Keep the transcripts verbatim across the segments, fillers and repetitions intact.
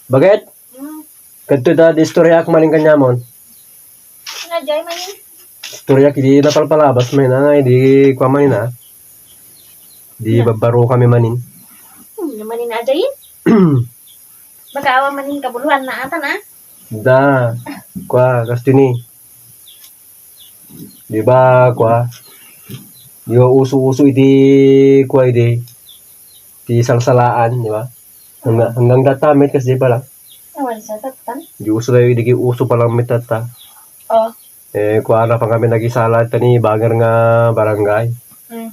Baket? Hmm. Kadto da, di istoryaak manen kaniamon. Ano, jay manen? Istoryaak, di napalpalabas manen, ah, di kua manen, ah. Di Na. Babbaro kami manen. Hmm, ano manen, ah, jay? Baka awan manen kabuluan na atan, ah. Da, kua, kas tini. Di ba, kua? Di ba uso-uso iti, kua, iti, iti salsalaan, di ba? Hangga-, hanggang data, met, kas di pala. Awan sa tatan. Di uso tayo, di uso pala met data. Oh. Eh, kua, napan kami nagisala, tani, banger nga barangay. Hmm.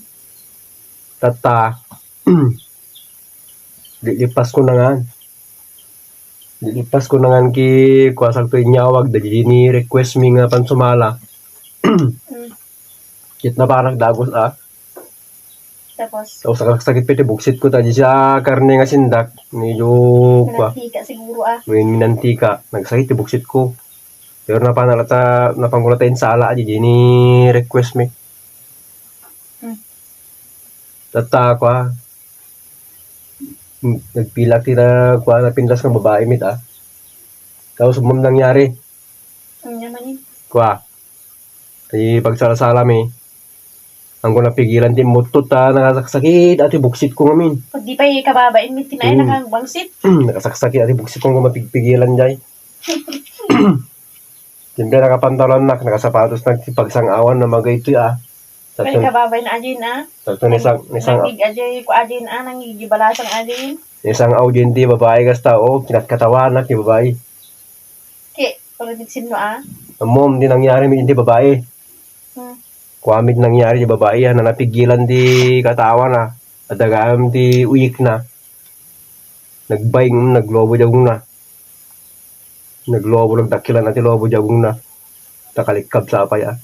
Data. Di lipas ko na nga. Di lipas ko na nga ki, kua, sakto inyawag, da di ni request mi nga pansumala. Mm. Ket napanak dagus, ah. Tapos? Tapos, sakit piti buksit ko, ta di siya karne nga sindak. Medyo, kua. Minantika siguro, ah. Min-, minantika. Nagsakit ti buksit ko. Pero napan lata, napan ko lata insala, di, di ni request mi. Mm. Tatta, kua. Nagpilak ti na, kua, napintas nga babae met, ah. Tapos, ma'am, nangyari. Ania manen? Kua. Ti pagsalsalami. Anggo napigilan ti immuttot, ta nakasaksakit, ah, ti buksit ko ngamin. Pag di pay kababain, met ti naay Hmm. nakagbangsit. Nakasaksakit, ah, ti buksit ko, anggo mapigpigilan, jay. Siyempre, nakapantalonnak, nakasapatos, nagpagsang-awan na magaytoy, ah. Pwede Sakto, ka babay na ajin, ah. Sakto ni sang, ni sang, Nagig ajay ko ajin, ah, nangigibalasang ajin. Ni sang-aw din ti babae, kasta, oh, kinatkatawanak ti babae. Ki, puro di sinno, ah. Ammom, di nangyari mi din ti babae. Hmm. Kuamid nangyari ti babae, ah, na napigilan ti katawana, ah. Adagam ti uyikna. Nagbaing, naglobo di agungna. Naglobo, nagdakkelan na ti lobo di agungna. Nakalikkab sa apay, ah.